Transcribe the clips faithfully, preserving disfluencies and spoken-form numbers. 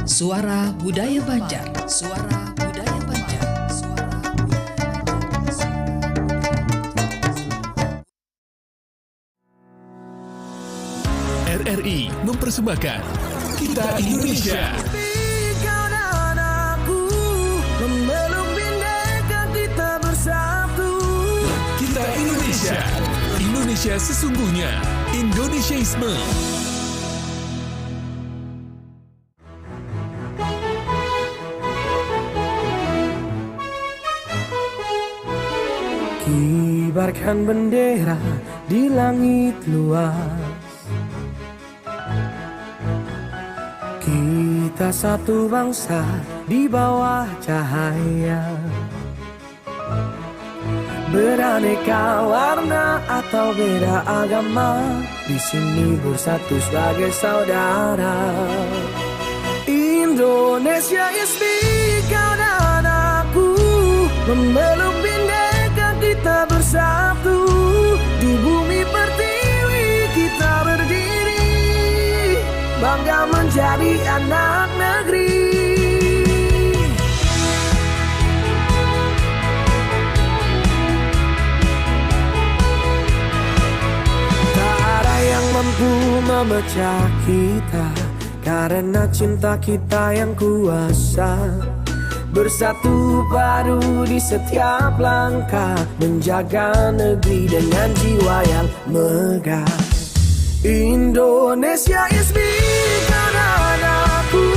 Suara Budaya Banjar. Suara Budaya Banjar. Suara Budaya Banjar. R R I mempersembahkan Kita Indonesia. Kau dan aku memeluk bhinneka, kita bersatu. Kita Indonesia. Indonesia sesungguhnya. Indonesiaisme. Kibarkan bendera di langit luas. Kita satu bangsa di bawah cahaya. Beraneka warna atau beda agama, di sini bersatu sebagai saudara. Indonesia is big, kau dan aku memeluk bhinneka, kita bersatu. Di bumi pertiwi kita berdiri, bangga menjadi anak negeri. Tak ada yang mampu memecah kita, karena cinta kita yang kuasa. Bersatu padu di setiap langkah, menjaga negeri dengan jiwa yang megah. Indonesia is big, kau dan aku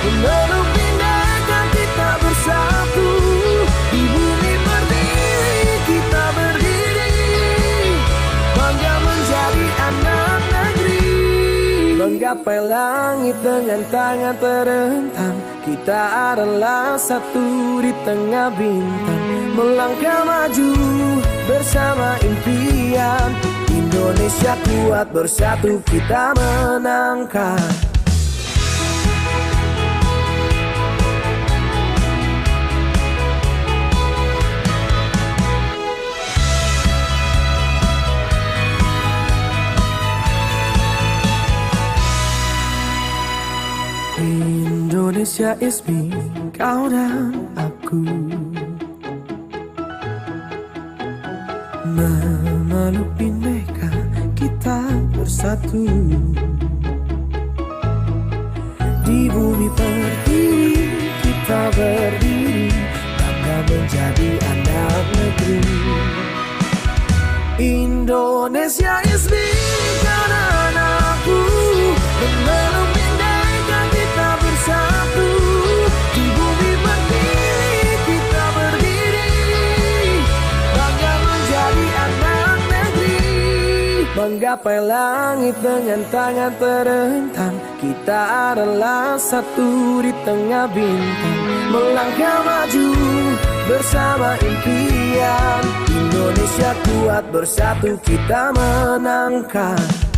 memeluk bhinneka, kita bersatu. Di bumi pertiwi kita berdiri, bangga menjadi anak negeri. Menggapai langit dengan tangan terentang, kita adalah satu di tengah bintang. Melangkah maju bersama impian, Indonesia kuat, bersatu kita menangkan. Indonesia is big, kau dan aku memeluk bhinneka, kita bersatu. Di bumi pertiwi kita berdiri, bangga menjadi anak negeri. Indonesia is big, kau dan aku memeluk bhinneka, kita bersatu. Di bumi pertiwi kita berdiri, bangga menjadi anak negeri. Menggapai langit dengan tangan terentang, kita adalah satu di tengah bintang. Melangkah maju bersama impian, Indonesia kuat, bersatu kita menangkan.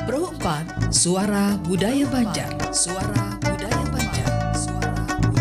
Pro empat, Suara Budaya Banjar. Suara Budaya Banjar. Suara Budaya Banjar.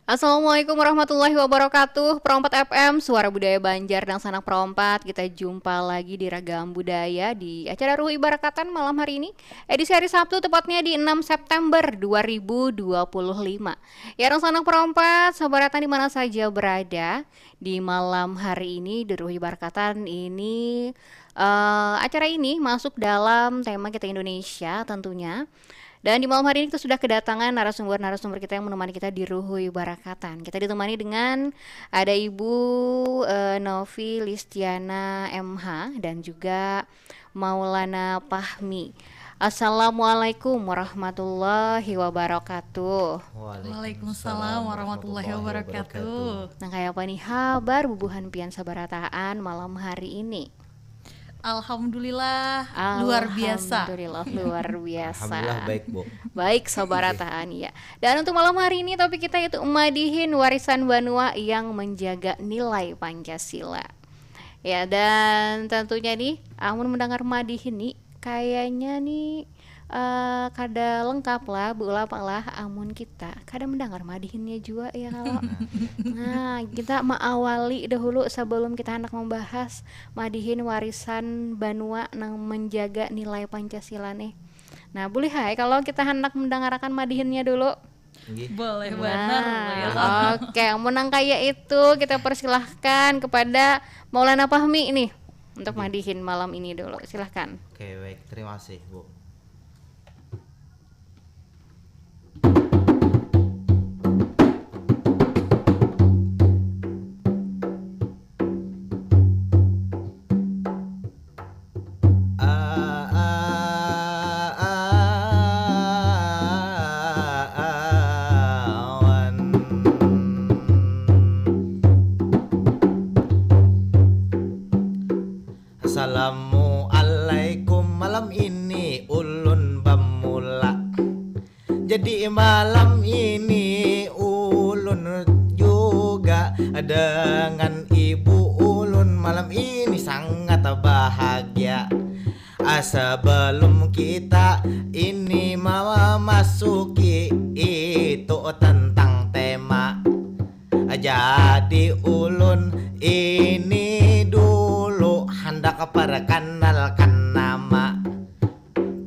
Assalamualaikum warahmatullahi wabarakatuh. Pro empat F M, Suara Budaya Banjar, dangsanak Pro empat. Kita jumpa lagi di Ragam Budaya di acara Ruhu Ibarakatan malam hari ini. Edisi hari Sabtu, tepatnya di enam September dua ribu dua puluh lima. Ya, dangsanak Pro empat, sabaratan di mana saja berada di malam hari ini, di Ruhu Ibarakatan ini, eh, acara ini masuk dalam tema Kita Indonesia tentunya. Dan di malam hari ini kita sudah kedatangan narasumber-narasumber kita yang menemani kita di Ruhu Ibarakatan. Kita ditemani dengan ada Ibu, eh, Novi Listiana M H dan juga Maulana Pahmi. Assalamualaikum warahmatullahi wabarakatuh. Waalaikumsalam warahmatullahi wabarakatuh. Nah, kaya apa nih habar bubuhan pian sabarataan malam hari ini? Alhamdulillah, luar biasa. Alhamdulillah, luar biasa. Alhamdulillah baik, Bu. Baik, sabarataan ya. Dan untuk malam hari ini topik kita itu madihin warisan banua yang menjaga nilai Pancasila. Ya, dan tentunya nih, amun mendengar madihin nih, kayaknya nih eh, kada lengkap lah, beulapa lah amun kita kada mendengar madihinnya jua ya kalau. Nah, kita maawali dahulu sebelum kita hendak membahas madihin warisan banua nang menjaga nilai Pancasila nih. Nah, boleh hai kalau kita hendak mendengarakan madihinnya dulu. Nggih. Boleh banar Nah, ya. Oke, mun nang kaya itu kita persilahkan kepada Maulana Fahmi nih untuk madihin malam ini dulu. Silahkan. Oke, baik. Terima kasih, Bu. Awan. Assalamualaikum, malam ini ulun bamula. Jadi malam ini ulun juga dengan ibu ulun malam ini sangat bahagia. Ah, sebelum kita ini memasuki itu tentang tema, jadi ulun ini dulu hendak perkenalkan nama.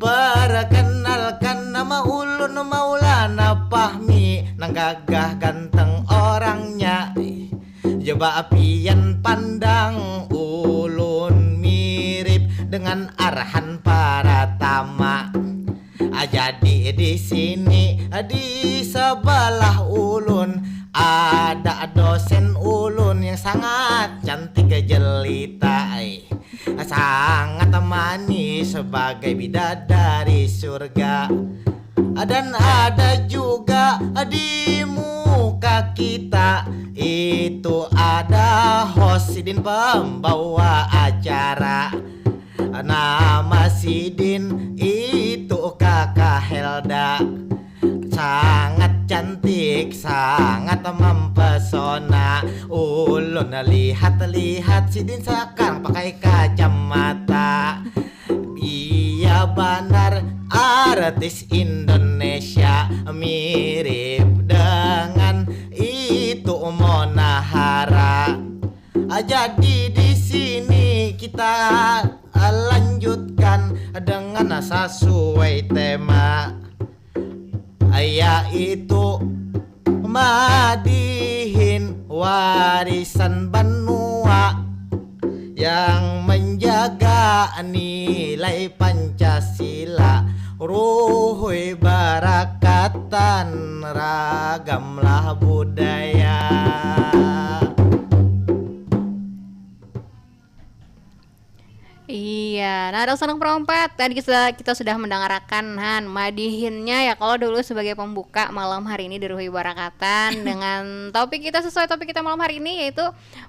Perkenalkan, nama ulun Maulana Fahmi, nang gagah ganteng orangnya. Coba pian pandang ulun mirip dengan Arhan Pratama. Ah, jadi di sini, di sebelah ulun ada dosen ulun yang sangat cantik jelita, ai. Sangat manis sebagai bidadari surga. Dan ada juga di muka kita itu ada host sidin pembawa acara. Nama sidin itu Kakak Helda. Sangat cantik, sangat mempesona. Ulun lihat-lihat sidin sekarang pakai kacamata. Iya banar artis Indonesia, mirip dengan itu Mona Hara. Ah, jadi di sini kita, ah, lanjutkan dengan sesuai tema, yaitu madihin warisan banua yang menjaga nilai Pancasila. Ruhui barakatan, ragamlah budaya. Iya, nah, Dangsanak Perompat, tadi kita, kita sudah mendengarakan han madihinnya ya kalau dulu sebagai pembuka malam hari ini di Ruhui Barakatan dengan topik kita, sesuai topik kita malam hari ini, yaitu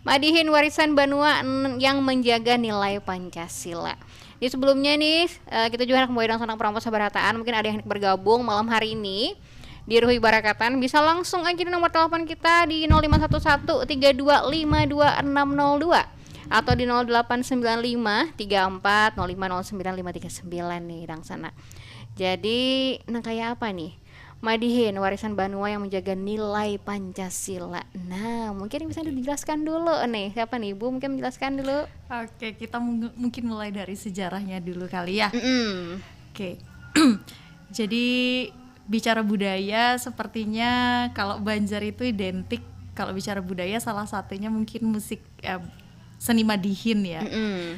madihin warisan banua n- yang menjaga nilai Pancasila. Di sebelumnya nih, eh, kita juga nak membawa Dangsanak Perompat sabarataan, mungkin ada yang bergabung malam hari ini di Ruhui Barakatan, bisa langsung aja di nomor telepon kita di nol lima satu satu tiga dua lima dua enam nol dua atau di nol delapan sembilan lima tiga empat nol lima nol sembilan lima tiga sembilan nih, Dangsanak. Jadi, nah, kayak apa nih? Madihin warisan banua yang menjaga nilai Pancasila. Nah, mungkin yang bisa dijelaskan dulu nih. Siapa nih, Ibu? Mungkin menjelaskan dulu. Oke, kita mung- mungkin mulai dari sejarahnya dulu kali ya. Mm-mm. Oke. Jadi bicara budaya, sepertinya kalau Banjar itu identik, kalau bicara budaya salah satunya mungkin musik, eh, seni madihin ya. Mm-mm.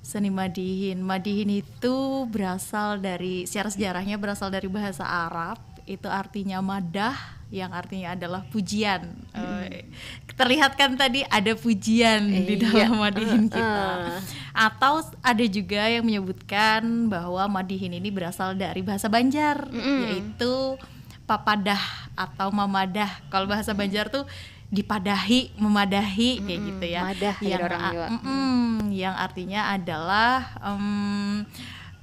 Seni madihin. Madihin itu berasal dari, secara sejarahnya berasal dari bahasa Arab. Itu artinya madah, yang artinya adalah pujian. Eh, terlihat kan tadi ada pujian di Iya. dalam madihin kita. Heeh. Atau ada juga yang menyebutkan bahwa madihin ini berasal dari bahasa Banjar, mm-mm, yaitu papadah atau mamadah. Kalau bahasa Banjar tuh dipadahi, memadahi, mm-mm, kayak gitu ya. Madah, yang, orang juga. Mm-mm, yang artinya adalah um,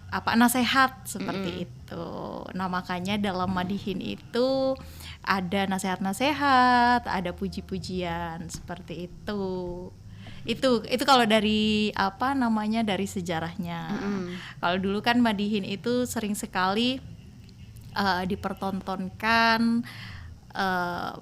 apa, nasehat seperti, mm-mm, itu. Nah, makanya dalam madihin itu ada nasehat-nasehat, ada puji-pujian seperti itu. Itu itu kalau dari apa namanya, dari sejarahnya. Mm-mm. Kalau dulu kan madihin itu sering sekali uh, dipertontonkan uh,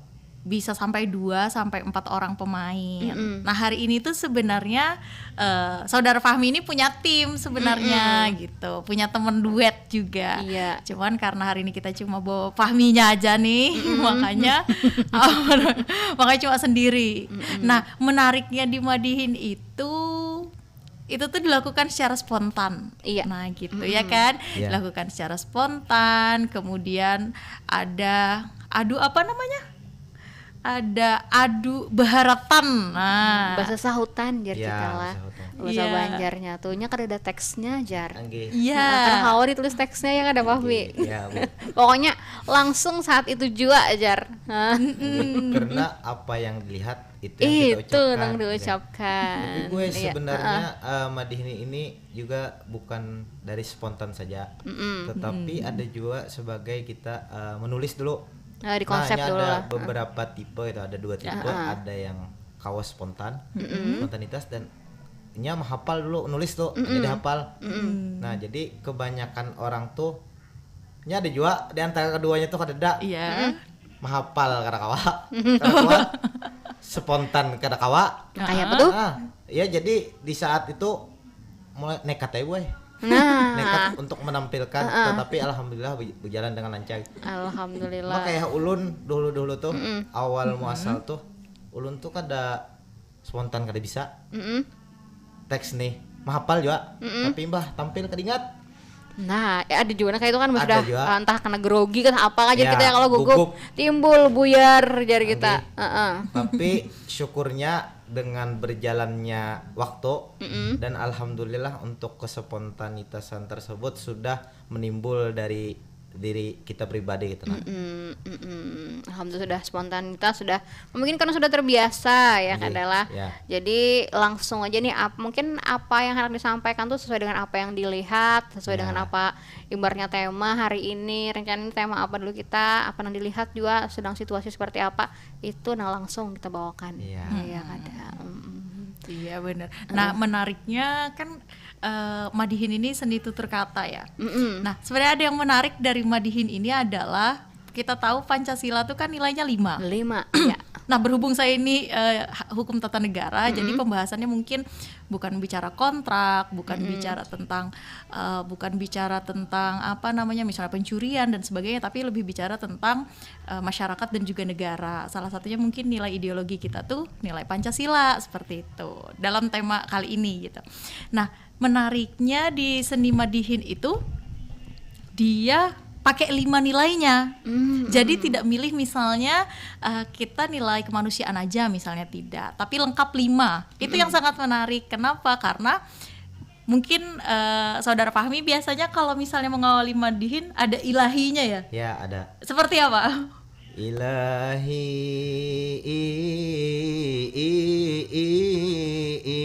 bisa sampai dua sampai empat orang pemain. Mm-mm. Nah, hari ini tuh sebenarnya uh, saudara Fahmi ini punya tim sebenarnya, mm-mm, gitu, punya temen duet juga. Iya. Cuman karena hari ini kita cuma bawa Fahminya aja nih, mm-mm, makanya makanya cuma sendiri. Mm-mm. Nah, menariknya di madihin itu itu tuh dilakukan secara spontan. Iya. Nah, gitu ya kan? Iya. Dilakukan secara spontan, kemudian ada adu apa namanya? Ada adu beharatan. Nah, bahasa sahutan jar, iya, kita lah. Bahasa sahutan. Bahasa, iya, Banjarnya tuh nya kada ada teksnya jar. Anggih. Iya. Nah, kada kawa ditulis teksnya, ya kada, Fahmi? Anggih. Iya, Bu. Pokoknya langsung saat itu jua jar. Nah. Anggih. Karena apa yang dilihat itu yang kita ucapkan. Itu nang diucapkan. Tapi gue, iya, sebenarnya, uh, madihin ini juga bukan dari spontan saja, mm-mm, tetapi, mm-mm, ada juga sebagai kita uh, menulis dulu. Uh, di konsep dulu lah. Nah, ini ada beberapa tipe itu, ada dua tipe, uh-uh, ada yang kawa spontan, mm-mm, spontanitas, dan nya menghafal dulu, nulis tuh, mm-mm, jadi hafal. Mm-mm. Nah, jadi kebanyakan orang tuh nya ada juga di antara keduanya tuh kadada. Iya. Mm-mm. Menghafal kada kawa, kada kuat, spontan kada kawa. Kayak apa tuh? Nah, ya, jadi di saat itu mulai nekat aja, boy. Nah. Nekat untuk menampilkan, uh-uh, tetapi alhamdulillah be-, berjalan dengan lancar. Alhamdulillah. Makanya ulun dulu-dulu tuh, mm-mm, awal, mm-mm, muasal tuh, ulun tuh kada spontan, kada bisa. Mm-mm. Teks nih, menghafal juga, mm-mm, tapi mbah tampil kada ingat. Nah, ya ada juga nah kayak itu kan, ada sudah juga, ah, entah kena grogi kan apa aja, ya, kita ya kalau gugup, gugup, timbul buyar jar kita. Anggih. Heeh. Tapi syukurnya dengan berjalannya waktu, mm-mm, dan alhamdulillah untuk kespontanitasan tersebut sudah menimbul dari diri kita pribadi gitu nah. Mm-mm, mm-mm. Alhamdulillah sudah spontanitas, sudah mungkin karena sudah terbiasa ya, anggih, kan, adalah. Ya. Jadi langsung aja nih, ap-, mungkin apa yang hendak disampaikan tuh sesuai dengan apa yang dilihat, sesuai, ya, dengan apa ibaratnya tema hari ini, rencana ini tema apa dulu kita, apa yang dilihat juga, sedang situasi seperti apa, itu nah langsung kita bawakan. Iya. Iya, kada. Mm-mm. Iya, benar. Nah, aduh, menariknya kan eh, madihin ini seni tutur kata ya. Mm-mm. Nah, sebenarnya ada yang menarik dari madihin ini adalah kita tahu Pancasila tuh kan nilainya lima. Lima, iya. Nah, berhubung saya ini eh, ha-, hukum tata negara, mm-mm, jadi pembahasannya mungkin bukan bicara kontrak, bukan, mm-mm, bicara tentang eh, bukan bicara tentang apa namanya, misalnya pencurian dan sebagainya, tapi lebih bicara tentang eh, masyarakat dan juga negara. Salah satunya mungkin nilai ideologi kita tuh nilai Pancasila seperti itu dalam tema kali ini gitu. Nah, menariknya di seni madihin itu dia pakai lima nilainya. Hmm. Jadi tidak milih misalnya eh, kita nilai kemanusiaan aja misalnya, tidak, tapi lengkap lima. Itu yang, hmm, sangat menarik. Kenapa? Karena mungkin eh, saudara Fahmi biasanya kalau misalnya mengawali madihin ada ilahinya ya? Ya, ada. Seperti apa? Ilahi i, i, i, i, i.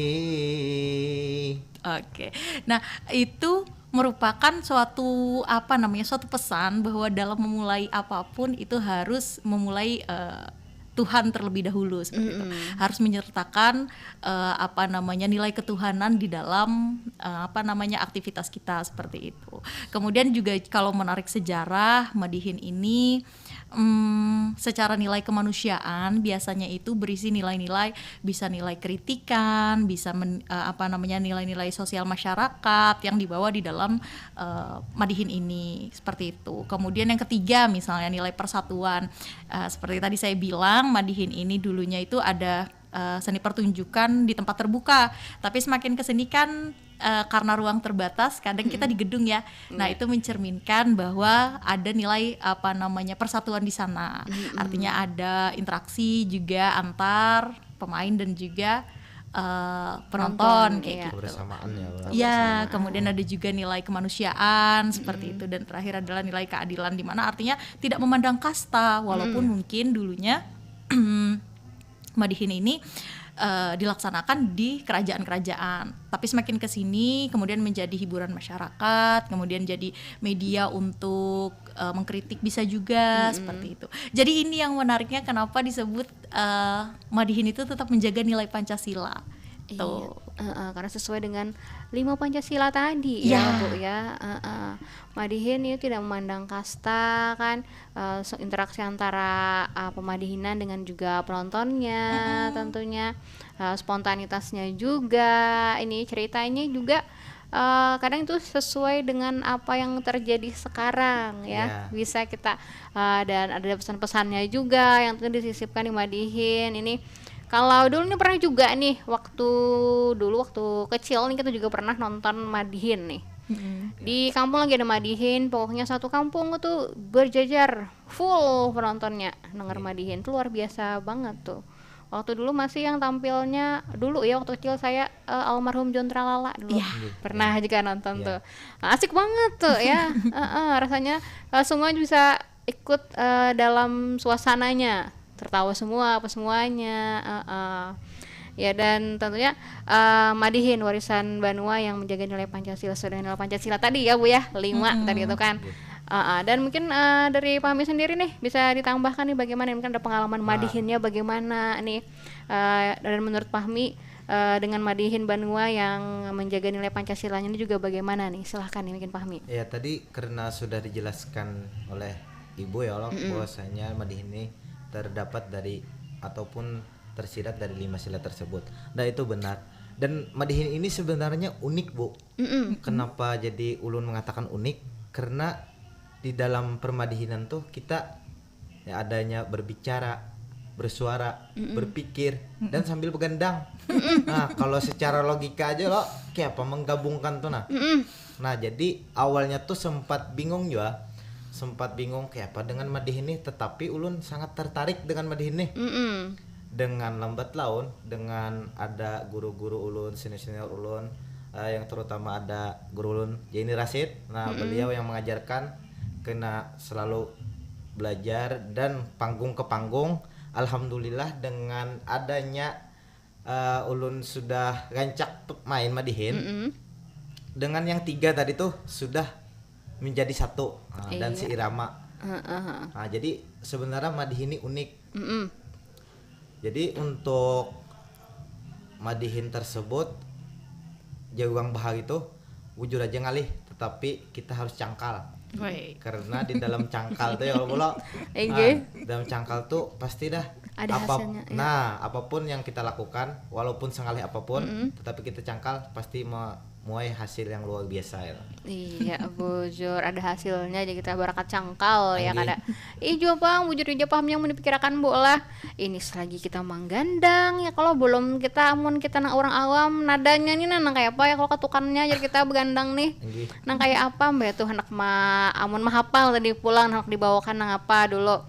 Oke. Nah, itu merupakan suatu apa namanya, suatu pesan bahwa dalam memulai apapun itu harus memulai eh, Tuhan terlebih dahulu seperti itu. Mm-mm. Harus menyertakan eh, apa namanya, nilai ketuhanan di dalam eh, apa namanya, aktivitas kita seperti itu. Kemudian juga kalau menarik sejarah, madihin ini mm, secara nilai kemanusiaan biasanya itu berisi nilai-nilai, bisa nilai kritikan, bisa men-, eh, apa namanya, nilai-nilai sosial masyarakat yang dibawa di dalam eh, madihin ini seperti itu. Kemudian yang ketiga misalnya nilai persatuan. Eh, seperti tadi saya bilang, madihin ini dulunya itu ada eh, seni pertunjukan di tempat terbuka. Tapi semakin ke sini kan eh, karena ruang terbatas, kadang kita di gedung ya. Nah, iya, itu mencerminkan bahwa ada nilai apa namanya, persatuan di sana. Mm-mm. Artinya ada interaksi juga antar pemain dan juga uh, penonton, kayak Iya. gitu. Kebersamaan ya, Bang. Ya, kemudian ada juga nilai kemanusiaan seperti itu, dan terakhir adalah nilai keadilan, di mana artinya tidak memandang kasta, walaupun mungkin dulunya madihin ini uh, dilaksanakan di kerajaan-kerajaan, tapi semakin ke sini kemudian menjadi hiburan masyarakat, kemudian jadi media untuk uh, mengkritik bisa juga seperti itu. Jadi ini yang menariknya, kenapa disebut uh, madihin itu tetap menjaga nilai Pancasila. Tuh. Heeh, karena sesuai dengan lima Pancasila tadi ya, Bu, ya. Heeh. Madihin itu tidak memandang kasta kan, eh, so- interaksi antara eh, pemadihinan dengan juga penontonnya tentunya. Eh, spontanitasnya juga, ini ceritanya juga eh, kadang itu sesuai dengan apa yang terjadi sekarang ya. Ya. Bisa kita eh, dan ada pesan-pesannya juga yang tentu disisipkan di madihin ini. Kalau dulu nih pernah juga nih, waktu dulu, waktu kecil nih, kita juga pernah nonton madihin nih. Di kampung lagi ada madihin, pokoknya satu kampung tuh berjajar full penontonnya denger madihin tuh, luar biasa banget tuh. Waktu dulu masih yang tampilnya dulu ya, waktu kecil saya eh, almarhum John Tralala dulu. Pernah juga nonton tuh. Asik banget tuh ya. Heeh, rasanya eh, semua bisa ikut eh, dalam suasananya, tertawa semua apa semuanya. Heeh. Ya, dan tentunya eh, madihin warisan banua yang menjaga nilai Pancasila, sesuai dengan nilai Pancasila tadi ya, Bu, ya, lima tadi itu kan. Heeh. Dan mungkin eh, dari Fahmi sendiri nih, bisa ditambahkan nih bagaimana, mungkin ada pengalaman madihinnya bagaimana nih. Eh, dan menurut Fahmi eh, dengan madihin banua yang menjaga nilai Pancasilanya ini juga bagaimana nih? Silahkan nih, mungkin Fahmi. Ya, tadi karena sudah dijelaskan oleh Ibu ya, Lok, bahwasanya madihin ini terdapat dari ataupun tersirat dari lima sila tersebut. Nah, itu benar. Dan madihin ini sebenarnya unik, Bu. Kenapa jadi ulun mengatakan unik? Karena di dalam permadihinan tuh kita ya adanya berbicara, bersuara, berpikir, dan sambil begendang. Nah, kalau secara logika aja lo kayak apa menggabungkan tuh, nah. Nah, jadi awalnya tuh sempat bingung juga. Sempat bingung kayak apa dengan madihin nih, tetapi ulun sangat tertarik dengan madihin nih. Dengan lambat laun, dengan ada guru-guru ulun, senior-senior ulun, eh, yang terutama ada guru ulun, Jenny Rashid. Nah, beliau yang mengajarkan, kena selalu belajar dan panggung ke panggung. Alhamdulillah, dengan adanya eh, ulun sudah rancak p- main madihin, dengan yang tiga tadi tuh sudah menjadi satu, nah, dan Iya. Seirama. Heeh. Nah, jadi sebenarnya madihin ini unik. Jadi untuk madihin tersebut, jaguang bahari tuh bujur aja ngalih, tetapi kita harus cangkal. Woi. Karena di dalam cangkal tuh ya, Bolo. Inggih. Nah, dalam cangkal tuh pasti dah Ada apa- hasilnya, ya. Nah, apapun yang kita lakukan, walaupun sengalih apapun, tetapi kita cangkal, pasti me- muai hasil yang luar biasa ya. Iya, bujur, ada hasilnya aja kita barakat cangkal ya. Anjing. Kada. Ih, jua pang, bujur aja paham yang mau dipikirakan, Bu, lah. Ini selagi kita manggandang ya, kalau belum kita, amun kita nang orang awam, nadanya nih nang kayak apa ya kalau katukannya aja kita begandang nih. Inggih. Nang kayak apa, Mbak, tuh, anak ma amun mahapal tadi pulang, anak dibawakan nang apa dulu.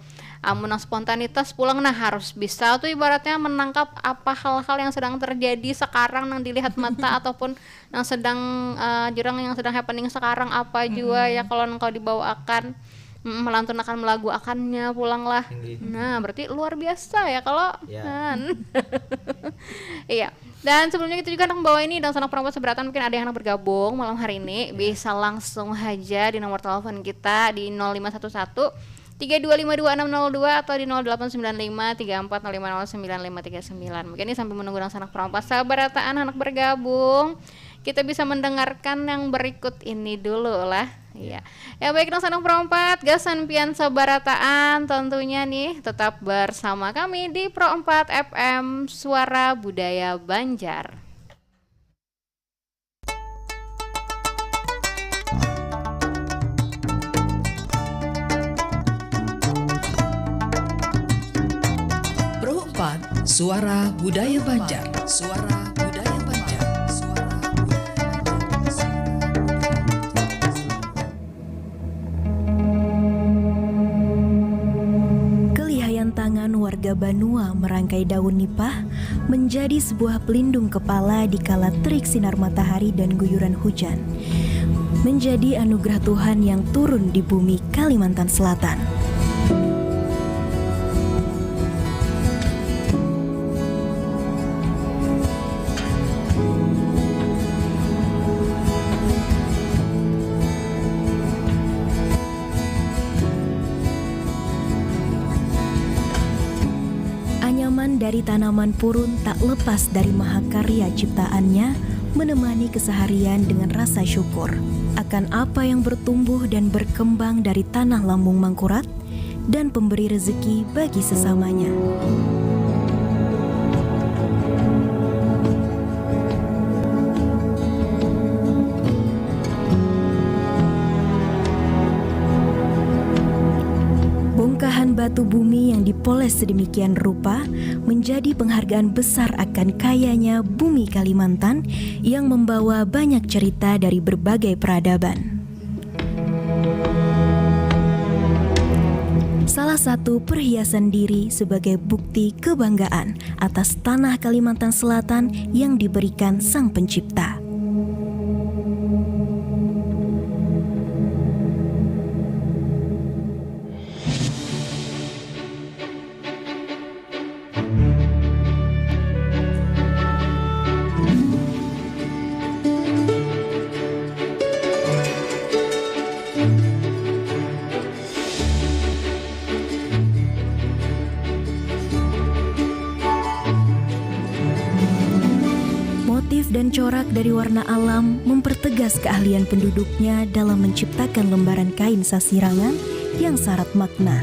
Amun nang spontanitas pulang, nah, harus bisa tuh ibaratnya menangkap apa hal-hal yang sedang terjadi sekarang nang dilihat mata ataupun yang sedang eh, jurang yang sedang happening sekarang apa jua ya, kalau engkau dibawakan, mm, melantunakan melagu akannya pulang lah. Inggih. Nah, berarti luar biasa ya kalau Ya. kan. Iya. Dan sebelumnya kita juga nang bawa ini, dan sanak perompat seberatan, mungkin ada yang nang bergabung malam hari ini, bisa langsung aja di nomor telepon kita di nol lima satu satu tiga dua lima dua enam nol dua atau di nol delapan sembilan lima tiga empat nol lima nol sembilan lima tiga sembilan. Mungkin ini sambil menunggu nang sanak perompat sabarataan anak bergabung, kita bisa mendengarkan yang berikut ini dulu lah. Iya. Ya, baik, nang sanak perompat, gasan pian sabarataan tentunya nih, tetap bersama kami di Pro empat F M, Suara Budaya Banjar. Pro empat, Suara Budaya Banjar. Suara Budaya Banjar. Suara Budaya Banjar. Kelihayan tangan warga banua merangkai daun nipah, Menjadi sebuah pelindung kepala di kala terik sinar matahari dan guyuran hujan. Menjadi anugerah Tuhan yang turun di bumi Kalimantan Selatan. Anyaman dari tanaman purun tak lepas dari mahakarya ciptaannya, menemani keseharian dengan rasa syukur akan apa yang bertumbuh dan berkembang dari tanah lambung Mangkurat dan pemberi rezeki bagi sesamanya. Bongkahan batu bumi yang dipoles sedemikian rupa menjadi penghargaan besar akan kayanya bumi Kalimantan yang membawa banyak cerita dari berbagai peradaban. Salah satu perhiasan diri sebagai bukti kebanggaan atas tanah Kalimantan Selatan yang diberikan Sang Pencipta. Motif dan corak dari warna alam mempertegas keahlian penduduknya dalam menciptakan lembaran kain sasirangan yang syarat makna.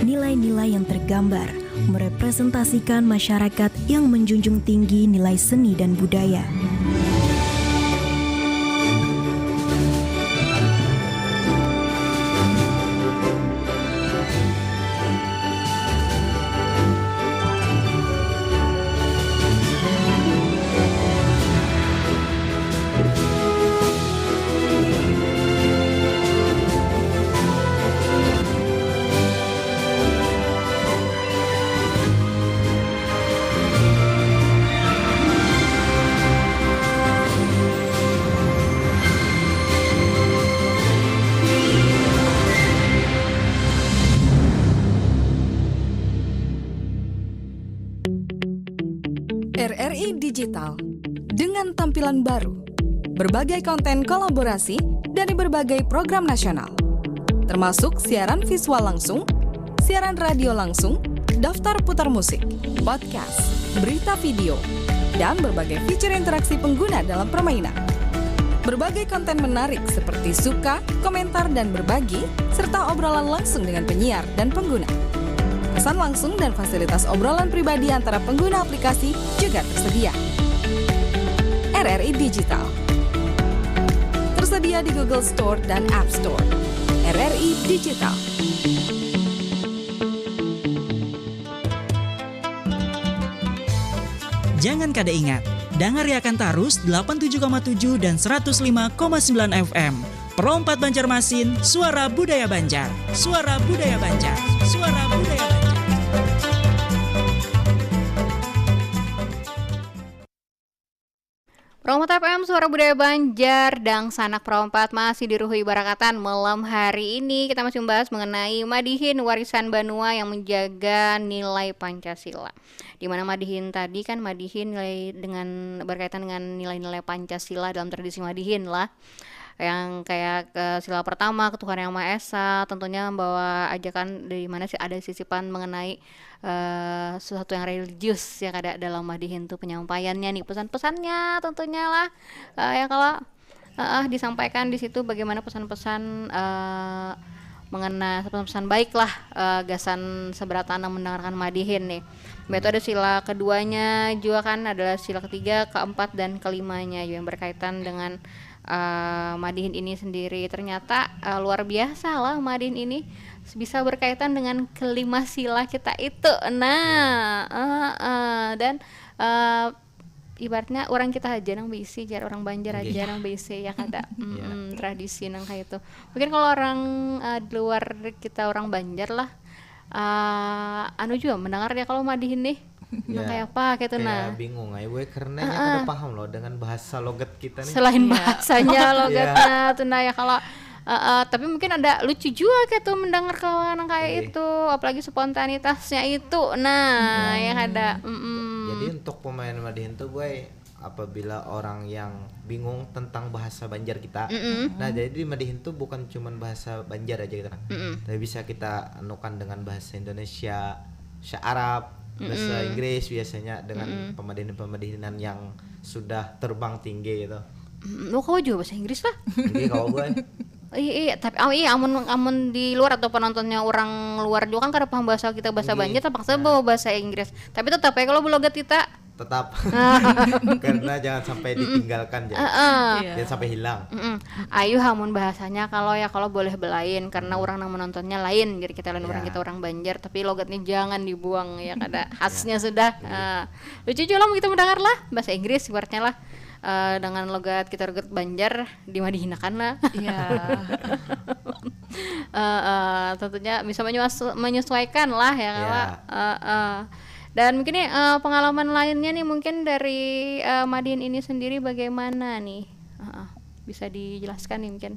Nilai-nilai yang tergambar merepresentasikan masyarakat yang menjunjung tinggi nilai seni dan budaya. R R I Digital, dengan tampilan baru, berbagai konten kolaborasi dari berbagai program nasional, termasuk siaran visual langsung, siaran radio langsung, daftar putar musik, podcast, berita video, dan berbagai fitur interaksi pengguna dalam permainan. Berbagai konten menarik seperti suka, komentar, dan berbagi, serta obrolan langsung dengan penyiar dan pengguna. Pesan langsung dan fasilitas obrolan pribadi antara pengguna aplikasi juga tersedia. R R I Digital tersedia di Google Store dan App Store. R R I Digital. Jangan kada ingat, dangariakan tarus delapan tujuh koma tujuh dan seratus lima koma sembilan F M. Pro empat Banjarmasin, suara budaya Banjar. Suara budaya Banjar. Suara budaya Banjar. Pro empat F M, suara budaya Banjar, dangsanak Pro empat masih diruhui barakatan. Malam hari ini kita masih membahas mengenai madihin warisan banua yang menjaga nilai Pancasila. Di mana madihin tadi kan madihin nilai dengan, berkaitan dengan nilai-nilai Pancasila dalam tradisi madihin lah. Yang kayak, eh, sila pertama, ketuhanan yang Maha Esa, tentunya membawa ajakan di mana sih ada sisipan mengenai, eh, sesuatu yang religius yang ada dalam madihin tuh penyampaiannya nih, pesan-pesannya tentunya lah. Eh, ya kalau, eh, eh, disampaikan di situ bagaimana pesan-pesan, eh, mengenai pesan-pesan baik lah, eh, gasan seberat tanam mendengarkan madihin nih. Mbak itu ada sila keduanya juga kan, adalah sila ketiga, keempat, dan kelimanya juga yang berkaitan dengan, eh, madihin ini sendiri. Ternyata, eh, luar biasa lah madihin ini bisa berkaitan dengan kelima sila kita itu. Nah, eh, eh, dan, eh, ibaratnya orang kita aja nang bisi, jar orang Banjar aja nang bisi ya kada. Mm-mm, tradisi nang kayak itu. Mungkin kalau orang, eh, di luar kita orang Banjar lah, Ah, anu juga mendengar ya kalau madihin nih. Nang Ya, kayak apa gitu kayak nah. Bingung aja gue karena kada paham loh dengan bahasa logat kita nih. Selain Iya. bahasanya logatnya tuh nah ya kalau eh, eh, tapi mungkin ada lucu juga kayak tuh mendengar kalau nang kayak Iya. itu, apalagi spontanitasnya itu. Nah, yang ada mm-mm. Jadi untuk pemain madihin tuh, boy, apabila orang yang bingung tentang bahasa Banjar kita, nah, jadi di madihin tuh bukan cuman bahasa Banjar aja gitu kan, tapi bisa kita anukan dengan bahasa Indonesia, bahasa Arab, bahasa Inggris biasanya dengan pemadihin-pemadihinan yang sudah terbang tinggi gitu. Mm, lo kau juga bahasa Inggris lah. Jadi kalau gue Iya, iya, tapi oh, iya, amun amun di luar atau penontonnya orang luar juga kan kada paham bahasa kita, bahasa Iya. Banjar, terpaksa bawa bahasa Inggris. Tapi tetap ya kalau belogat kita tetap karena jangan sampai ditinggalkan ya. Heeh. Iya. Jangan sampai hilang. Mm-mm. Ayu hamun bahasanya kalau ya kalau boleh belain karena orang yang menontonnya lain, jadi kita lain orang Ya. kita orang Banjar, tapi logatnya jangan dibuang ya, kada khasnya sudah. Ah, lucu juga lah kita mendengar lah bahasa Inggris ibaratnya lah. Eh, dengan logat kita logat Banjar dimadihinkan lah. Iya. Eh, eh, tentunya bisa menyuas- menyesuaikan lah ya kalau Ya. eh, eh. Dan mungkin nih eh, pengalaman lainnya nih mungkin dari eh, madihin ini sendiri bagaimana nih? Eh, eh, bisa dijelaskan nih mungkin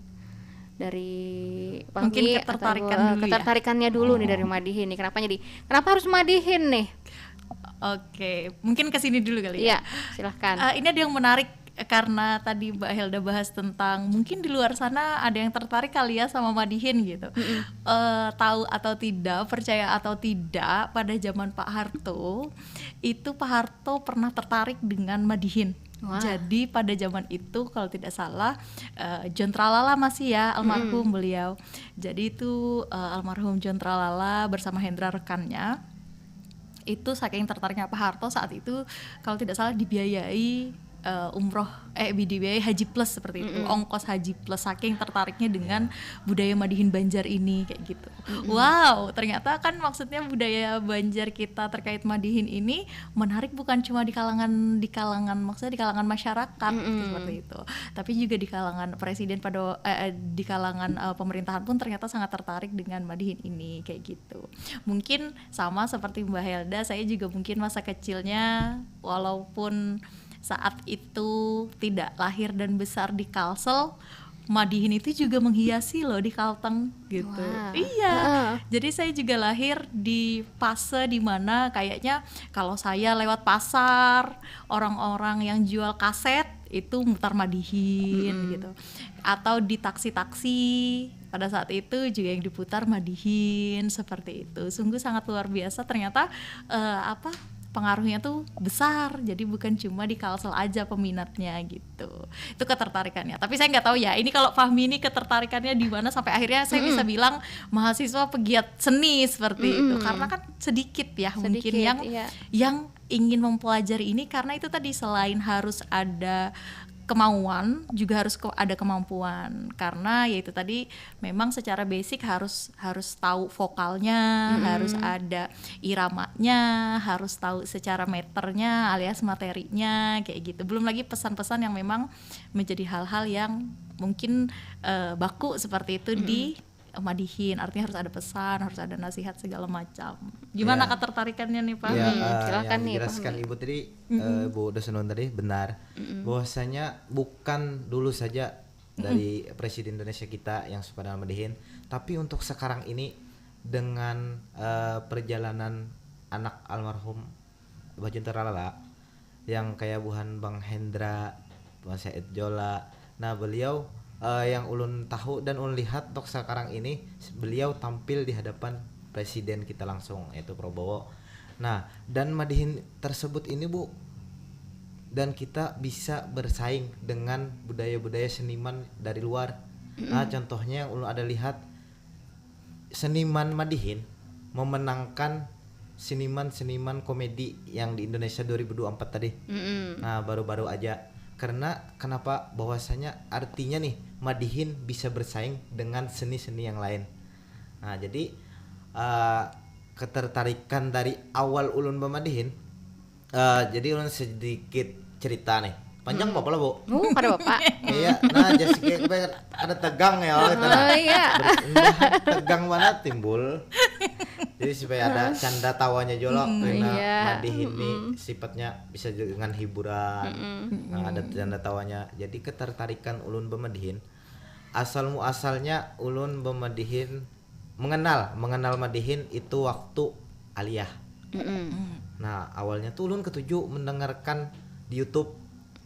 dari Fahmi Mungkin atau, ketertarikan eh, dulu ya. Ketertarikannya dulu nih dari madihin nih. Kenapa jadi? Kenapa harus madihin nih? Oke, mungkin ke sini dulu kali ya. Iya, silahkan. Eh, ini ada yang menarik eh, karena tadi Mbak Helda bahas tentang mungkin di luar sana ada yang tertarik kali ya sama madihin gitu. Eh, tahu atau tidak, percaya atau tidak, pada zaman Pak Harto itu Pak Harto pernah tertarik dengan madihin. Wah. Jadi pada zaman itu kalau tidak salah eh, John Tralala masih ya, almarhum beliau. Jadi itu eh, almarhum John Tralala bersama Hendra rekannya itu saking tertariknya Pak Harto saat itu kalau tidak salah dibiayai eh, umroh eh dibiayai haji plus seperti itu, ongkos haji plus, saking tertariknya dengan budaya madihin Banjar ini kayak gitu. Wow, ternyata kan maksudnya budaya Banjar kita terkait madihin ini menarik bukan cuma di kalangan di kalangan maksudnya di kalangan masyarakat seperti itu, tapi juga di kalangan presiden pada eh, eh, di kalangan eh, pemerintahan pun ternyata sangat tertarik dengan madihin ini kayak gitu. Mungkin sama seperti Mbak Helda, saya juga mungkin masa kecilnya walaupun saat itu tidak lahir dan besar di Kalsel, madihin itu juga menghiasi loh di Kalteng gitu. Wah. Iya. Jadi saya juga lahir di fase di mana kayaknya kalau saya lewat pasar, orang-orang yang jual kaset itu mutar madihin gitu. Atau di taksi-taksi pada saat itu juga yang diputar madihin seperti itu. Sungguh sangat luar biasa ternyata eh, apa pengaruhnya tuh besar. Jadi bukan cuma di Kalsel aja peminatnya gitu. Itu ketertarikannya. Tapi saya nggak tahu ya. Ini kalau Fahmi ini ketertarikannya di mana sampai akhirnya saya bisa bilang mahasiswa pegiat seni seperti itu. Karena kan sedikit ya mungkin Sedikit, yang iya. yang ingin mempelajari ini karena itu tadi selain harus ada kemauan juga harus ke- ada kemampuan karena yaitu tadi memang secara basic harus harus tahu vokalnya, harus ada iramanya, harus tahu secara meternya alias materinya kayak gitu. Belum lagi pesan-pesan yang memang menjadi hal-hal yang mungkin eh, baku seperti itu di madihin, artinya harus ada pesan, harus ada nasihat segala macam. Gimana Ya. ketertarikannya nih Pak? Ya, Hmm, eh, silakan yang nih, dijelaskan Fahmi. Ibu tadi, eh, Bu Dosenun tadi benar, bahwasanya bukan dulu saja dari Presiden Indonesia kita yang suka dengan madihin, tapi untuk sekarang ini dengan eh, perjalanan anak almarhum Bah Junter Lalala, yang kayak buhan Bang Hendra, Bang Said Jola. Nah, beliau eh, yang ulun tahu dan ulun lihat tok sekarang ini, beliau tampil di hadapan presiden kita langsung, yaitu Prabowo. Nah, dan madihin tersebut ini, Bu, dan kita bisa bersaing dengan budaya-budaya seniman dari luar. Nah, contohnya yang ulun ada lihat, seniman madihin memenangkan seniman-seniman komedi yang di Indonesia dua ribu dua puluh empat tadi. Nah, baru-baru aja. Karena kenapa? Bahwasanya artinya nih, madihin bisa bersaing dengan seni-seni yang lain. Nah, jadi eh, ketertarikan dari awal ulun bamadihin, eh, jadi ulun sedikit cerita nih. Panjang apa lah, Bu? Oh, kada apa-apa. Iya, nah, jadi kayak ada tegang ya, gitu. Oh, iya. Ber- tegang mana timbul? Jadi supaya ada canda tawanya juga loh, karena Iya. madihin ini sifatnya bisa juga dengan hiburan. Nah, ada canda tawanya. Jadi ketertarikan ulun bemadihin asal muasalnya ulun bemadihin mengenal mengenal madihin itu waktu aliyah. Nah, awalnya tuh ulun ketuju mendengarkan di YouTube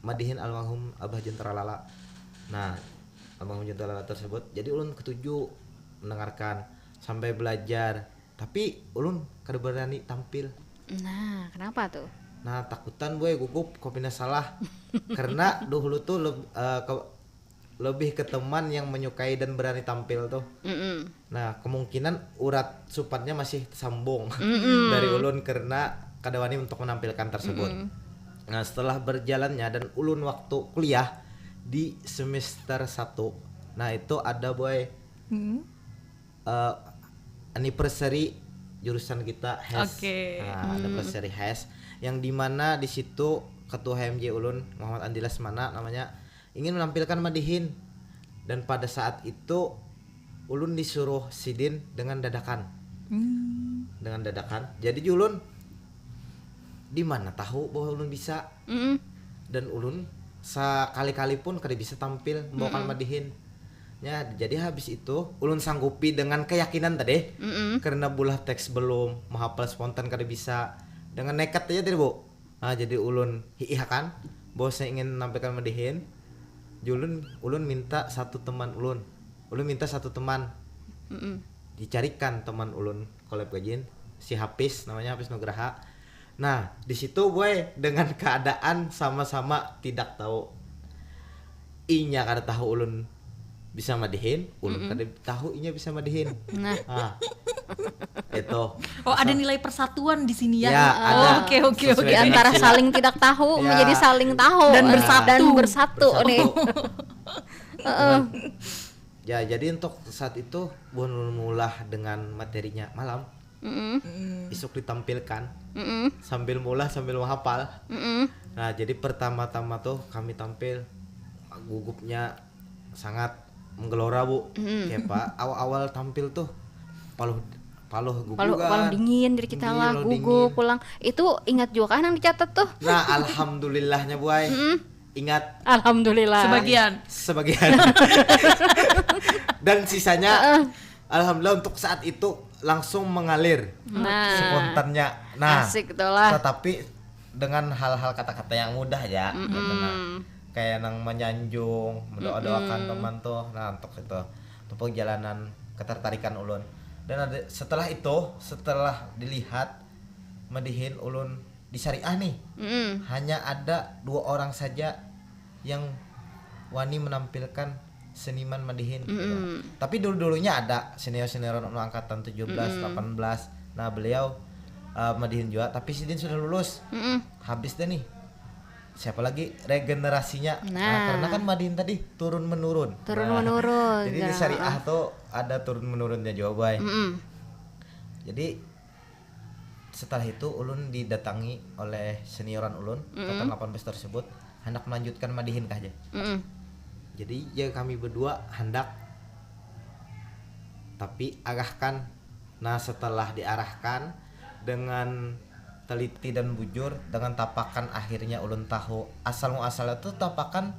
madihin almarhum Abah Jun Tralala. Nah, almarhum Jun Tralala tersebut. Jadi ulun ketuju mendengarkan sampai belajar. Tapi ulun kada berani tampil. Nah, kenapa tuh? Nah, takutan boy gugup kau pina salah. Karena dahulu tuh leb- eh, ke- lebih ke teman yang menyukai dan berani tampil tuh. Mm-mm. Nah, kemungkinan urat supannya masih tersambung dari ulun karena kada wani untuk menampilkan tersebut. Nah, setelah berjalannya dan ulun waktu kuliah di semester satu. Nah, itu ada boy eh, anniversary jurusan kita HES. Oke. Nah, anniversary HES yang dimana di situ ketua H M J ulun Muhammad Andi Lesmana namanya ingin menampilkan madihin dan pada saat itu ulun disuruh sidin dengan dadakan. Dengan dadakan. Jadi ulun di mana tahu bahwa ulun bisa Mm-mm. dan ulun sekali-kali pun kada bisa tampil membawakan madihin. Ya, jadi habis itu ulun sanggupi dengan keyakinan tadi karena bulah teks belum menghafal spontan kada bisa dengan nekat aja tadi bu. Nah, jadi ulun hiihakan bahwa saya ingin menampilkan madihin. Julun ulun minta satu teman ulun. Ulun minta satu teman. Mm-mm. Dicarikan teman ulun collab gajin si Hapis namanya Hapis Nugraha. Nah, di situ boy dengan keadaan sama-sama tidak tahu. Inya kada tahu ulun bisa madihin, ulun kada tahu inya bisa madihin. Nah. Ah. Itu. Oh, ada nilai persatuan di sini ya. Ya, Oh, ada. Oke, oke, Sesuai oke. Di antara dengan saling tidak tahu Ya. menjadi saling tahu Dan nih. Bersatu. Dan bersatu nih. Bersatu. Ya, jadi untuk saat itu buhan ulun maulah dengan materinya malam. Mm-mm. Isuk ditampilkan Mm-mm. sambil maulah sambil menghafal. Mm-mm. Nah, jadi pertama-tama tuh kami tampil gugupnya sangat menggelora bu. Kayak apa? Awal-awal tampil tuh paluh paluh gugugan. Paluh, paluh dingin dari kita Dingin, lah, paluh gugup dingin. Pulang. Itu ingat juga kan yang dicatat tuh? Nah, alhamdulillahnya buai. Ingat Alhamdulillah. Sebagian. Sebagian. Dan sisanya alhamdulillah untuk saat itu langsung mengalir Nah. spontannya. Nah, Asik itulah. Tetapi dengan hal-hal kata-kata yang mudah aja gitu nah. Kayak nang menyanjung, mendoa-doakan teman tuh. Nah, untuk itu. Untuk perjalanan ketertarikan ulun. Dan ada setelah itu, setelah dilihat madihin ulun di Syariah nih. Mm-mm. Hanya ada dua orang saja yang wani menampilkan seniman madihin gitu. Tapi dulu-dulunya ada senior-senior anu angkatan tujuh belas, delapan belas. Nah, beliau uh, madihin juga tapi sidin sudah lulus. Mm-mm. Habis dah nih. Siapa lagi regenerasinya? Nah, Nah. Karena kan madihin tadi turun menurun. Turun Nah, menurun, Jadi di jangan Syariah tuh ada turun menurunnya juga, boy. Mm-mm. Jadi setelah itu ulun didatangi oleh senioran ulun angkatan delapan belas tersebut hendak melanjutkan madihin kah aja. Mm-mm. Jadi ya kami berdua hendak tapi arahkan. Nah, setelah diarahkan dengan teliti dan bujur dengan tapakan akhirnya ulun tahu asal muasalnya tuh tapakan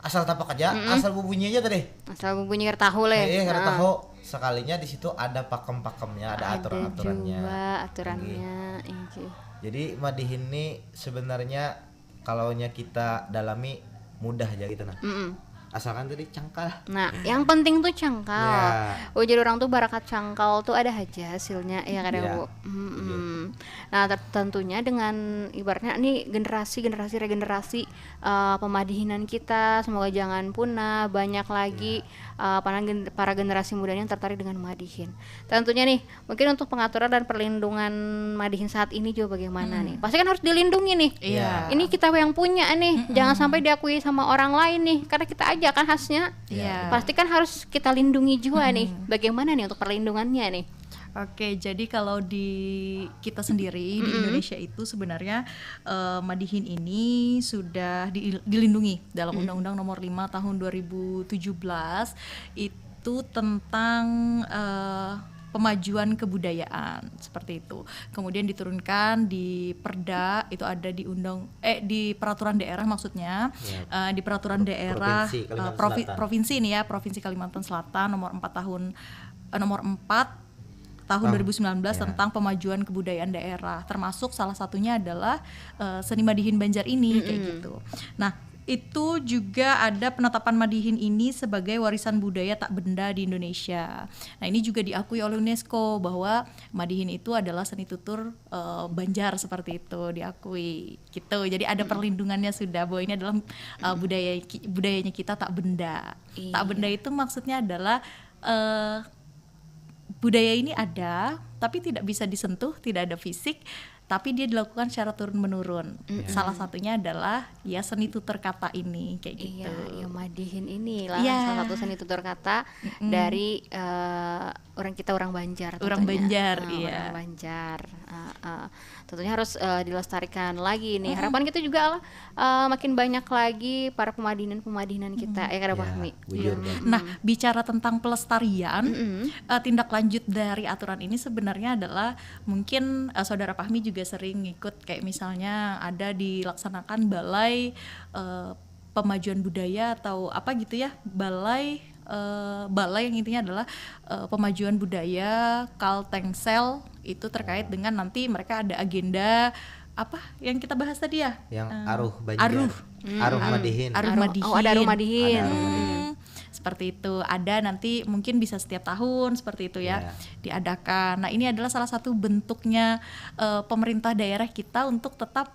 asal tapak aja, asal berbunyi aja tadi. Asal berbunyi kada tahu leh. Eh, kada Ah. tahu. Sekalinya di situ ada pakem-pakemnya, ada Ada aturan-aturannya. Juga aturannya. Iya. Jadi madihin ini sebenarnya kalau nya kita dalami mudah aja gitu nah. Mm-mm. Asalkan tadi cangkal. Nah, yang penting tuh cangkal. Ya. Ujar orang tuh barakat cangkal tuh ada aja hasilnya ya kada Ya. Bu. Mm-mm. Nah, ter- tentunya dengan ibaratnya nih generasi-generasi regenerasi eh, pemadihinan kita semoga jangan punah, banyak lagi eh, para gen- para generasi muda yang tertarik dengan madihin. Tentunya nih mungkin untuk pengaturan dan perlindungan madihin saat ini juga bagaimana nih? Pasti kan harus dilindungi nih. Iya. Ini kita yang punya nih, jangan sampai diakui sama orang lain nih, karena kita aja kan khasnya. Iya. Pasti kan harus kita lindungi juga nih. Bagaimana nih untuk perlindungannya nih? Oke, jadi kalau di kita sendiri di Indonesia itu sebenarnya eh, madihin ini sudah di- dilindungi dalam Undang-Undang Nomor lima Tahun dua ribu tujuh belas itu tentang eh, pemajuan kebudayaan seperti itu. Kemudian diturunkan di perda, itu ada di undang eh di peraturan daerah maksudnya. Ya. Eh, di peraturan Pro- daerah Provinsi eh, Kalimantan provi- Selatan. Provinsi ini ya, Provinsi Kalimantan Selatan nomor empat tahun eh, nomor empat tahun Tahun- dua ribu sembilan belas ya. Tentang pemajuan kebudayaan daerah, termasuk salah satunya adalah eh, seni madihin Banjar ini kayak gitu. Nah, itu juga ada penetapan madihin ini sebagai warisan budaya tak benda di Indonesia. Nah, ini juga diakui oleh UNESCO bahwa madihin itu adalah seni tutur eh, Banjar seperti itu, diakui gitu. Jadi ada perlindungannya sudah bahwa ini adalah eh, budaya ki- budayanya kita tak benda. Iya. Tak benda itu maksudnya adalah eh, budaya ini ada tapi tidak bisa disentuh, tidak ada fisik, tapi dia dilakukan secara turun menurun. Salah satunya adalah ya seni tutur kata ini kayak gitu. Iya, ya madihin ini lah Iya. salah satu seni tutur kata dari eh, orang kita orang Banjar. Orang Tentunya. Banjar, Ah, iya. Orang Banjar. Ah, ah. Tentunya harus eh, dilestarikan lagi nih. Harapan kita juga eh, makin banyak lagi para pemadihinan-pemadihinan kita ya, kada Ya, Fahmi. bujur banget. Nah, bicara tentang pelestarian, eh, tindak lanjut dari aturan ini sebenarnya adalah mungkin eh, saudara Fahmi juga sering ngikut, kayak misalnya ada dilaksanakan balai eh, pemajuan budaya atau apa gitu ya, balai eh, balai yang intinya adalah eh, pemajuan budaya Kaltengsel, itu terkait dengan nanti mereka ada agenda apa yang kita bahas tadi ya. Yang Eh, aruh Banjar. Aruh. Aruh Madihin. Aruh Aruh- Madihin. Oh, ada aruh Madihin. Ada aruh Hmm. Madihin. Seperti itu. Ada nanti mungkin bisa setiap tahun seperti itu ya, Ya. diadakan. Nah, ini adalah salah satu bentuknya eh, pemerintah daerah kita untuk tetap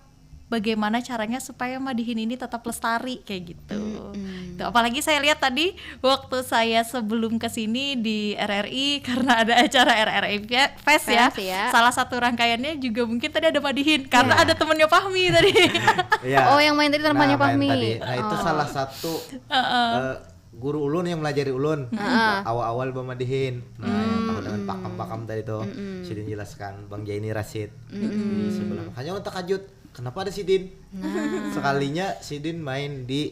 bagaimana caranya supaya Madihin ini tetap lestari kayak gitu. Tuh, apalagi saya lihat tadi waktu saya sebelum ke sini di R R I karena ada acara R R I Fest ya. Fest, ya. Salah satu rangkaiannya juga mungkin tadi ada Madihin karena ada temennya Fahmi tadi. Iya. Oh, yang main tadi temannya Nah, main Fahmi. tadi. Nah, itu Oh. salah satu eh, guru ulun yang melajari ulun awal-awal bamadihin. Nah, yang tahu dengan pakam-pakam tadi tuh, sidin jelaskan Bang Jaini Rasid di sebelah. Makanya ulun takajut, kenapa ada sidin? Sekalinya sidin main di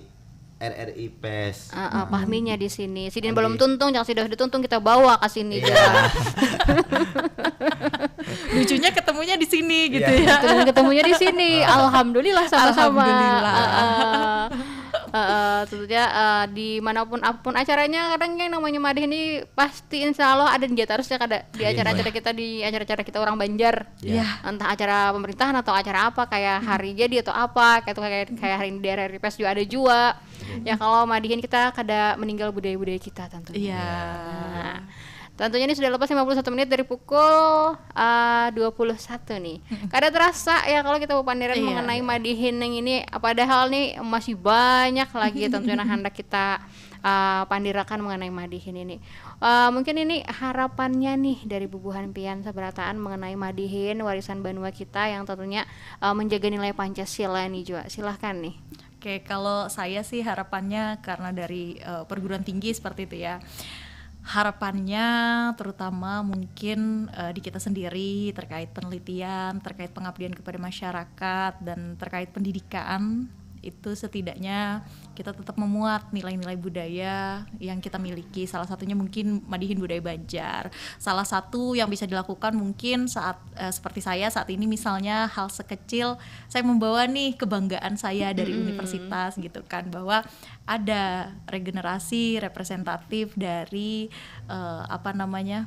R R I Fest. Ah, ah, Fahminya di sini. Sidin Adi. Belum tuntung, jangan sidin sudah tuntung kita bawa ke sini. Iya. Lucunya ketemunya di sini gitu Iya. ya. Ketemu ketemunya di sini. Alhamdulillah sama-sama. Alhamdulillah. Heeh. Heeh, tentunya eh, di manapun apapun acaranya, kadang yang namanya Madihin ini pasti insya Allah ada di terus ya, kada di Iya. acara-acara kita, di acara-acara kita orang Banjar. Iya. Entah acara pemerintahan atau acara apa, kayak hari jadi atau apa, kayak tuh kayak kayak hari ini di R R I Fest juga ada juga. Ya kalau Madihin kita kada meninggal budaya-budaya kita tentunya. Iya. Nah, tentunya ini sudah lepas lima puluh satu menit dari pukul eh, dua puluh satu nih. Kada terasa ya kalau kita berpandiran Iya. Mengenai Madihin yang ini, padahal nih masih banyak lagi tentunya yang hendak kita eh, pandirakan mengenai Madihin ini. Eh, mungkin ini harapannya nih dari bubuhan pian sabarataan mengenai Madihin, warisan banua kita yang tentunya eh, menjaga nilai Pancasila nih juga. Silahkan nih. Oke, kalau saya sih harapannya karena dari eh, perguruan tinggi seperti itu ya. Harapannya terutama mungkin eh, di kita sendiri terkait penelitian, terkait pengabdian kepada masyarakat, dan terkait pendidikan, itu setidaknya kita tetap memuat nilai-nilai budaya yang kita miliki. Salah satunya mungkin Madihin budaya Banjar. Salah satu yang bisa dilakukan mungkin saat eh, seperti saya saat ini, misalnya hal sekecil saya membawa nih kebanggaan saya dari universitas gitu kan, bahwa ada regenerasi representatif dari eh, apa namanya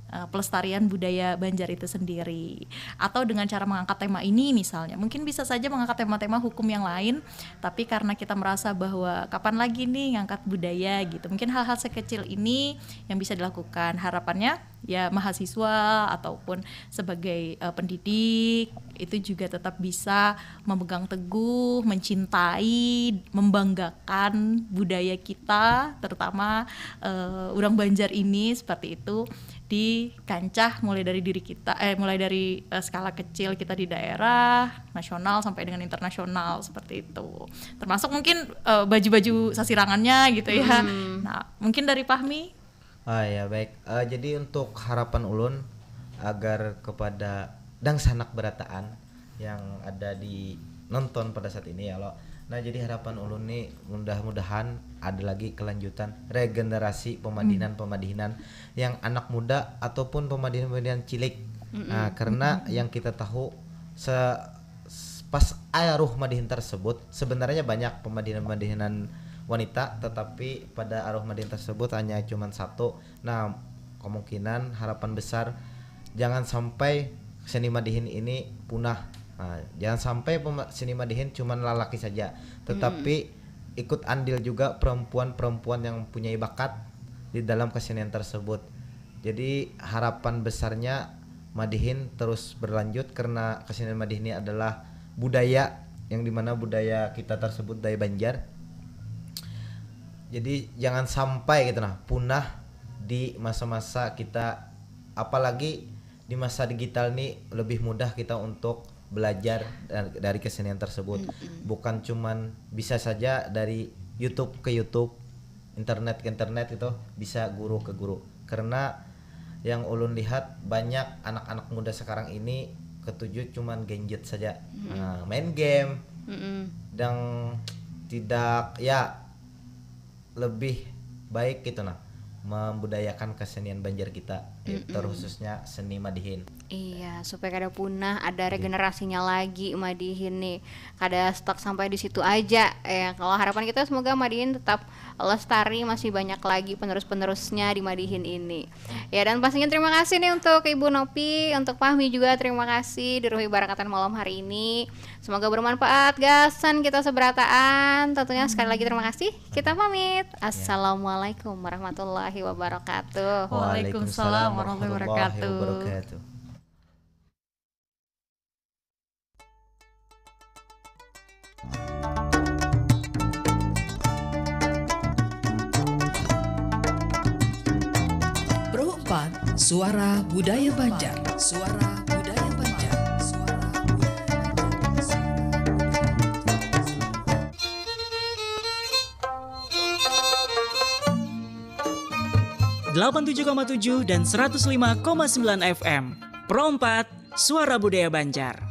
eh, pelestarian budaya Banjar itu sendiri, atau dengan cara mengangkat tema ini misalnya. Mungkin bisa saja mengangkat tema-tema hukum yang lain, tapi karena kita merasa bahwa kapan lagi nih ngangkat budaya gitu, mungkin hal-hal sekecil ini yang bisa dilakukan. Harapannya ya mahasiswa ataupun sebagai eh, pendidik itu juga tetap bisa memegang teguh, mencintai, membanggakan budaya kita, terutama eh, orang Banjar ini seperti itu, di kancah mulai dari diri kita, eh mulai dari eh, skala kecil kita di daerah, nasional sampai dengan internasional seperti itu. Termasuk mungkin eh, baju-baju sasirangannya gitu ya. Nah, mungkin dari Fahmi. Ah ya, baik. Eh, jadi untuk harapan ulun agar kepada dangsanak berataan yang ada di nonton pada saat ini ya lo, Nah, jadi harapan ulun nih, mudah-mudahan ada lagi kelanjutan regenerasi pemadihinan-pemadihinan yang anak muda ataupun pemadihinan-pemadihinan cilik. Nah, karena yang kita tahu se- pas aruh madihin tersebut, sebenarnya banyak pemadihinan-pemadihinan wanita, tetapi pada aruh madihin tersebut hanya cuman satu. Nah, kemungkinan harapan besar jangan sampai seni madihin ini punah. Nah, jangan sampai pema- seni madihin cuman lalaki saja, tetapi ikut andil juga perempuan-perempuan yang mempunyai bakat di dalam kesenian tersebut. Jadi harapan besarnya madihin terus berlanjut karena kesenian madihin ini adalah budaya yang dimana budaya kita tersebut budaya Banjar. Jadi jangan sampai gitu nah punah di masa-masa kita, apalagi di masa digital nih lebih mudah kita untuk belajar da- dari kesenian tersebut. Bukan cuman bisa saja dari YouTube ke YouTube, internet ke internet gitu, bisa guru ke guru. Karena yang ulun lihat banyak anak-anak muda sekarang ini ketuju cuman gadget saja. Nah, main game dan tidak ya lebih baik gitu nah membudayakan kesenian Banjar kita, eh, terkhususnya seni madihin. Iya, supaya kada punah, ada regenerasinya lagi madihin nih. Kada stuck sampai di situ aja. Ya, kalau harapan kita semoga madihin tetap lestari, masih banyak lagi penerus-penerusnya di madihin ini. Ya, dan pastinya terima kasih nih untuk Ibu Nopi, untuk Fahmi juga terima kasih di Ruhi Barakatan malam hari ini. Semoga bermanfaat gasan kita seberataan. Tentunya sekali lagi terima kasih. Kita pamit. Assalamualaikum warahmatullahi wabarakatuh. Waalaikumsalam warahmatullahi wabarakatuh. Pro empat, Suara Budaya Banjar. Suara Budaya Banjar. Suara Budaya Banjar. Delapan tujuh koma tujuh dan seratus lima koma sembilan F M. Pro empat, Suara Budaya Banjar.